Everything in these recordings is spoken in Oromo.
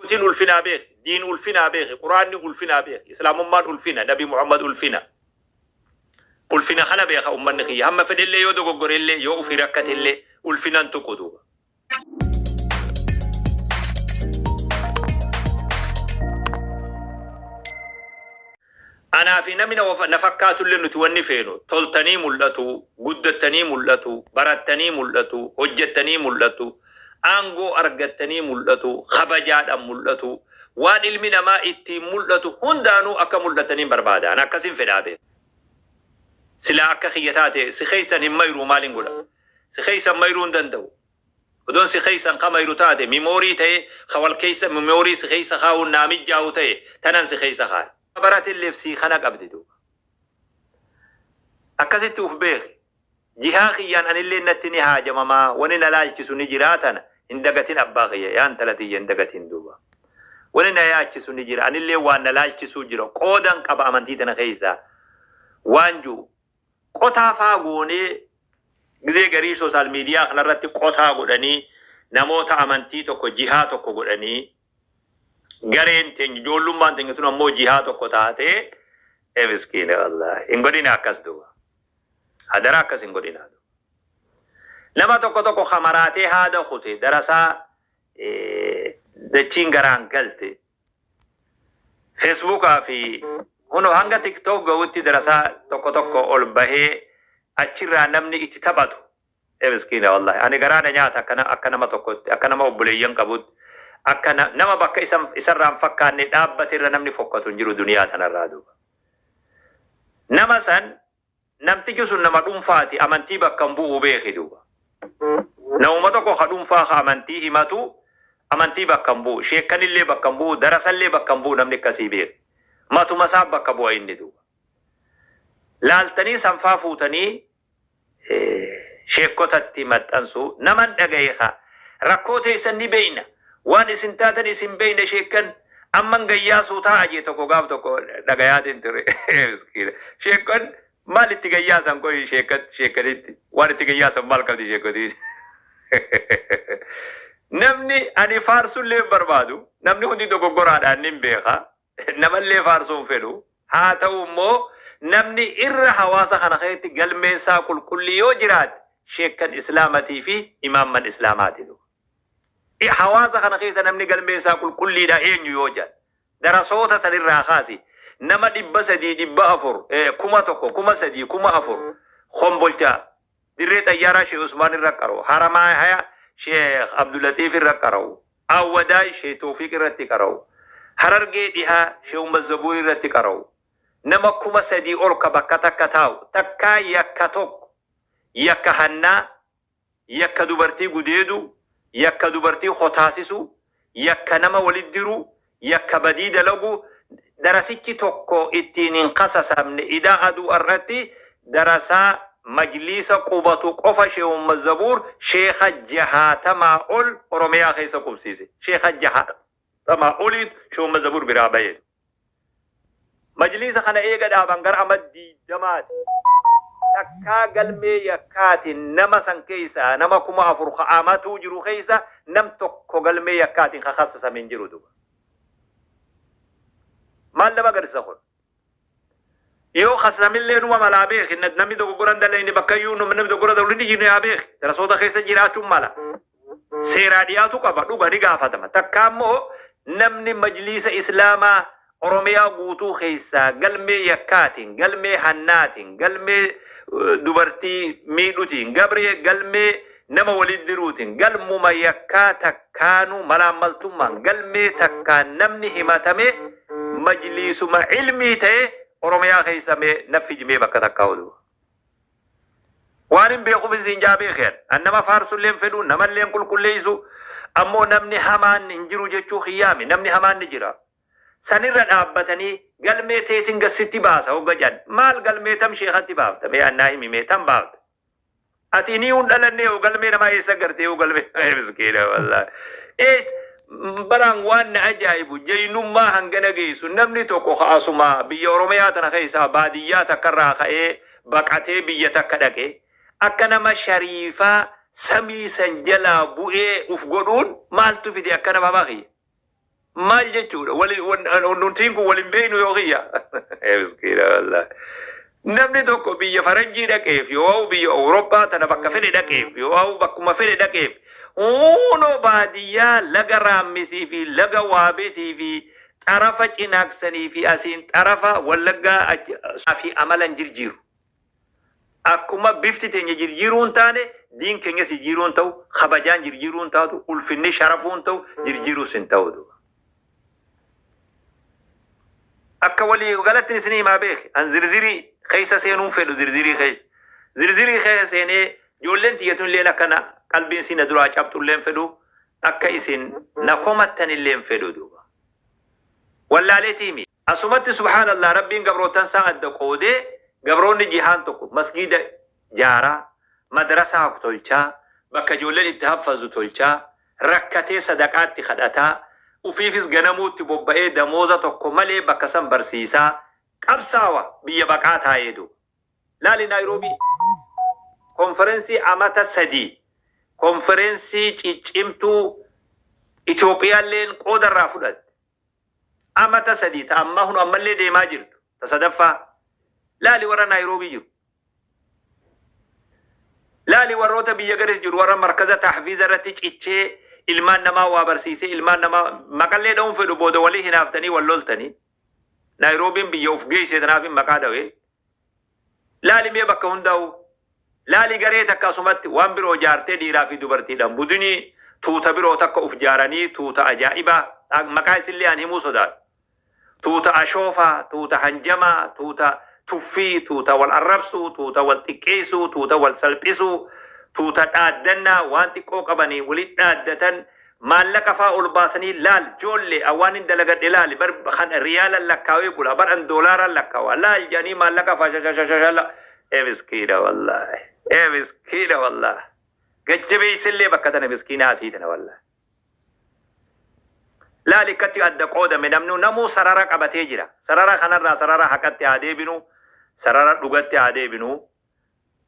Amantiin ulfinaa beeki, diin ulfinaa beeki, Qur'aanni ulfinaa beeki, Islaamummaan ulfina, Nabi Muhammad ulfina. Ulfina kana beeka ummanni kiyya. Hamma fedhellee yoo dogoggorellee, yoo ufii rakkatellee ulfinan tuqu duuba. Anaa fi namni na fakkaatullee nuti wanni feenu toltanii mul'atu, guddattanii mul'atu, barattanii mul'atu, hojjettanii mul'atu, aangoo argattanii mul'atu, kabajaadhaan mul'atu, waan ilmi namaa ittiin mul'atu hundaanuu akka mul'ataniin barbaada. An akkasin fedhaa beeka. Silaa akka kiyya taate si keessan hin mayruu maalin godha? Si keessan mayruu hin danda'u. Odoon si keessan ka mayru taate mimoorii ta'e ka wal keessa mimoorii si keessa kaa'uun naa mijjaa'u ta'e tanan si keessa kaa'e. Baratelleef sii kana qabdi duuba. Akkasitti uf beeki. Jihaa kiyyaan anillee natti ni haajamamaa wani na laalchisu ni jiraa tana hin dagatin abbaa kiyya yaa intala tiyya hin dagatin duuba. Wani na yaachisu ni jira anillee waan na laalchisuu jira qoodan qaba amantii tana keessaa waan jiru qotaa faa goonee gizee garii social media kanarratti qotaa godhanii namoota amantii tokko jihaa tokko godhanii gareen teenya ijoollummaan teenya tun ammoo jihaa tokko taatee ee miskiina wallaahi hin godhina akkas duuba hadara akkas hin godhina nama tokko tokko kamaraatee haada kute darasaa dachiin garaan galte Feesbuukaa fi huno hanga TikTok ga'utti darasaa tokko tokko ol bahee achirraa namni itti taphatu. Ee miskiina wallahi ani garaa na nyaata akka akka nama tokkotti akka nama obboleeyyan qabutti akka nama bakka isa isarraa hin fakkaanne dhaabbate irra namni fokkatu hin jiru duniyaa tanarraa duuba. Nama san namtichi sun nama dhunfaati amantii bakka hin bu'uu beeki duuba. Namuma tokko ka dhunfaa ka amantii himatu amantii bakka hin bu'u sheekkanillee bakka hin bu'u darasallee bakka hin bu'u namni akkasii beeki. Matuma isaa bakka bu'a inni duuba. Laaltanii sanfaa fuutanii sheekkotatti maxxansu naman dhagaye ka rakkoo teessan ni beeyna waan isin taatan isin beeyna sheekkan amman gayyaasuu taa'a jee tokko gaaf tokko dhagayaatiin ture miskiina sheekkan maal itti gayyaasan qoyi sheekkat sheekkanitti waan itti gayyaasan maal qabdi sheekkotiin namni ani faarsullee hin barbaadu namni hundi dogoggoraadhaan nin beeka Namallee faarsuu hin fedhu. Haa ta'uu immoo namni irra hawaasa kana keessatti galmeen isaa qulqullii yoo jiraate sheekkan Islaamatii fi imaamman Islaamaati. Hawaasa kana keessa namni galmeen isaa qulqulliidha eenyu yoo jedhan darasoota sanirraa kaasi nama 300 400 1000 3000 4000 Kombolcha Dirree Xayyaaraa Sheeh Usmaan irra qara'u, Haramaaya Sheekh Abdulaxiif irra qara'u, Awwadaay Sheeh Toofiq irratti qara'u, Harargee Dhihaa Sheeh Ummad Zabuur irratti qara'u, nama 3000 ol ka bakka takka taa'u, takkaa yakka tokko, yakka hannaa, yakka dubartii gudeeduu, yakka dubartii kotaasisuu, yakka nama walitti diruu, yakka badii dalaguu, darasichi tokko ittiin hin kasasamne idaa aduu arratti darasaa majliisa qubatu qofa Sheeh Ummad Zabuur sheekha jahaatamaa ol Oromiyaa keessa qubsiise. Sheekha jahaatamaa oliitu Sheeh Ummad Zabuur biraa bahe. Majliisa kana eega dhaaban gara ama 20ti. Takkaa galmee yakkaatiin nama san keessaa nama 4000 ka amatuu jiru keessa nam tokko galmee yakkaatiin ka kassasame hin jiru duba. Maal nama agarsiisa kun? Yoo kassasamillee numa malaa beeki namni dogoggora hin dalayne bakkayyuu namni dogoggora dalagu ni jiru yaa beeki. Darasoota keessa jiraachuun mala. Seeraa dhiyaatu qaba dhuga ni gaafatama. Takkaa immoo namni majliisa Islaamaa Oromiyaa guutuu keessaa galmee yakkaatiin, galmee hannaatiin, galmee dubartii miidhutiin, gabree galmee nama walitti diruutiin, galmuma yakkaa takkaanuu malaammaltummaan galmee takkaan namni himatame majliisuma ilmii ta'e Oromiyaa keessa mee naffi jimee bakka takkaa oduu. Waanin beekuufin siin ja'a beeki an. An nama faarsullee hin fedhu, namallee hin qulqulleessu. Ammoo namni hamaan hin jiru jechuu kiyyaami. Namni hamaan ni jira. Sanirra dhaabbatanii galmee teetin gad sitti baasa hogga jedhan. Maal galmee tam sheekhatti baafta? Mee an naa himi mee tam baafta? Ati iniyuu hin dhalannee hoo galmee namaa eessa gartee hoo galmee miskiina wallaahi. Ees baraan waan na ajaa'ibu jaynummaa hangana geessu namni tokko ka asuma biyya Oromiyaa tana keessaa baadiyyaa takkarraa ka'ee baqatee biyya takka dhaqe akka nama shariifaa samii san jalaa bu'ee uf godhuun maaltu fide akkana mama kiyya. Maal jechuudha? Wali nutiin kun wal hin beeknu yoo kiyya. Miskiina wallaahi. Namni tokko biyya faranjii dhaqeef yoo biyya Awurooppaa tana bakka fedhe dhaqeef yoo bakkuma fedhe dhaqeef hunoo baadiyyaa laga Raammisii fi laga Waabeetii fi xarafa Cinaaksanii fi asiin xarafa Wallaggaa fi amalan jirjiiru. Akkuma bifti teenya jirjiiruu hin taane, diin keenyas jirjiiruu hin ta'u, kabajaan jirjiiruu hin taatu, ulfinni sharafuu hin ta'u, jirjiiruus hin ta'u duuba. Akka walii galatti isinii himaa beeki. An zirzirii keessa seenuun fedhu zirzirii keessa. Zirzirii keessa seenee ijoolleen tiyyatun illeen akka na qalbiin si na duraa cabxu illeen fedhu, akka isin na komattan illeen fedhu duuba. Wallaaleetii mi. Asumatti subhaanallah Rabbiin gabrootan isaa adda qoodee gabroonni jihaan tokko masgiida jaaraa, madrasaa tolchaa, bakka ijoolleen itti haffazu tolchaa, rakkatee sadaqaatti kadhataa, ufiifis ganamuutti bobba'ee damooza tokko malee bakka san barsiisaa, qabsaawa biyya baqaa taa'ee duuba. Laali Naayiroobii konferensii amata 3 konferensii ciccimtuu Itoophiyaalleen qooda irraa fudhatte. Amata 3 ta ammaa hun ammallee deemaa jirtu ta sadaffaa. Laali warra Naayiroobii jiru. Laali warroota biyya garis jiru warra markaza tahfiiza irratti cichee ilmaan namaa waa barsiisee ilmaan namaa maqallee dha'uun fedhu booda walii hinaaftanii wal loltanii. Naayiroobiin biyya uf geesse tanaaf maqaa dhawee. Laali mee bakka hundaa'u. Laali garee takka asumatti waan biroo jaartee dhiiraa fi dubartiidhaan budinii tuuta biroo takka uf jaaranii tuuta ajaa'ibaa maqaa isillee an himuu sodaadhu. Tuuta ashoofaa, tuuta hanjamaa, tuuta tuffii, tuuta wal arrabsuu, tuuta wal xiqqeessuu, tuuta wal salphisuu, tuuta dhaaddannaa waan xiqqoo qabanii walitti dhaaddatan maallaqa faa ol baasanii laal joollee waan hin dalagadhe laali bar kan riyaalan lakkaawee bula bar an doolaaran lakkaawa laal jedhanii maallaqa faa shashashashala. Ee miskiina wallaahi, ee miskiina wallaahi, gajjabeessillee bakka tana miskiina asii tana wallaahi. Laali akkatti adda qoodame namni namuu sarara qabatee jira. Sarara kanarraa sarara haqatti haa deebinu, sarara dhugatti haa deebinu.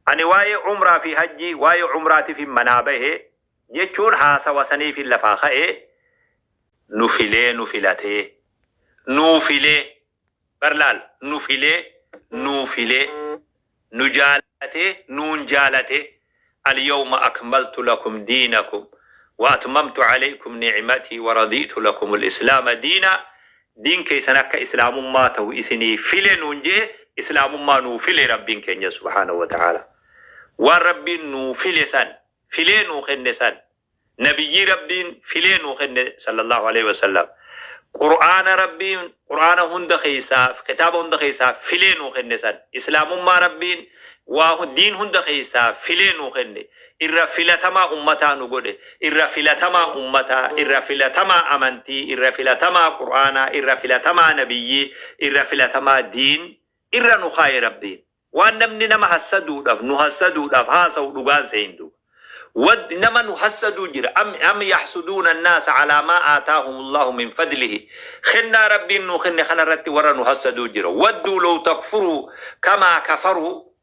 Ani waa'ee umraa fi hajjii waa'ee umraatiif hin manaa bahe jechuun haasawa saniif hin lafaa ka'ee nu filee nu filatee nuu filee barlaal nu filee nuu filee nu jaalatee nuun jaalatee al-yawma akmaltu lakum diinakum wa atmamtu alaykum ni'matii wa radiitu lakum al-islaama diina diin keessan akka islaamummaa ta'u isinii file nuun jee islaamummaa nuu file Rabbiin keenya subhaanahu wa ta'ala. Waan Rabbiin nuu file san filee nuu kenne san nabiyyii Rabbiin filee nuu kenne sallallahu alaihi wasallam Qur'aana Rabbiin Qur'aana hunda keessaa kitaaba hunda keessaa filee nuu kenne san islaamummaa Rabbiin waa diin hunda keessaa filee nuu kenne irra filatamaa ummataa nu godhe irra filatamaa ummataa irra filatamaa amantii irra filatamaa Qur'aanaa irra filatamaa nabiyyii irra filatamaa diin irra nu kaaye Rabbiin. Waan namni nama hassaduudhaaf nu hassaduudhaaf haasa'u dhugaan seentu. Wad nama nu hassaduu jira am yahsuduuna annaasa alaa maa aataahum Allahu min fadlihi kennaa Rabbiin nu kenne kanarratti warra nu hassaduu jira. Wadduu law takfuruu kamaa kafaruu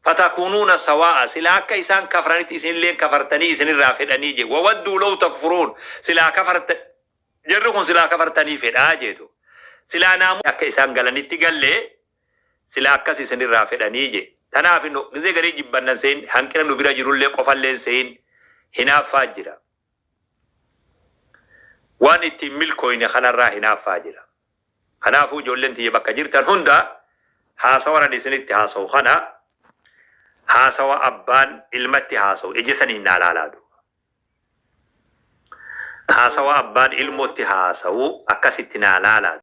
fatakuunuuna sawaa'a silaa akka isaan kafranitti isinillee kafartanii isinirraa fedhanii je wawadduu law takfuruun silaa kafarta jarri kun silaa kafartanii fedhaa jeetu silaa naamu akka isaan galanitti gallee silaa akkas isinirraa fedhanii je. Tanaaf gizee garii jibbannan seen hanqina nu bira jirullee qofalleen seen hinaaffaa jira. Waan ittiin milkooyne kanarraa hinaaffaa jira. Kanaafuu ijoolleen tiyya bakka jirtan hunda haasawa ani isinitti haasawu kana haasawa abbaan ilmatti haasawu ija saniin naa laalaa duuba. Haasawa abbaan ilmootti haasawu akkasitti naa laalaa.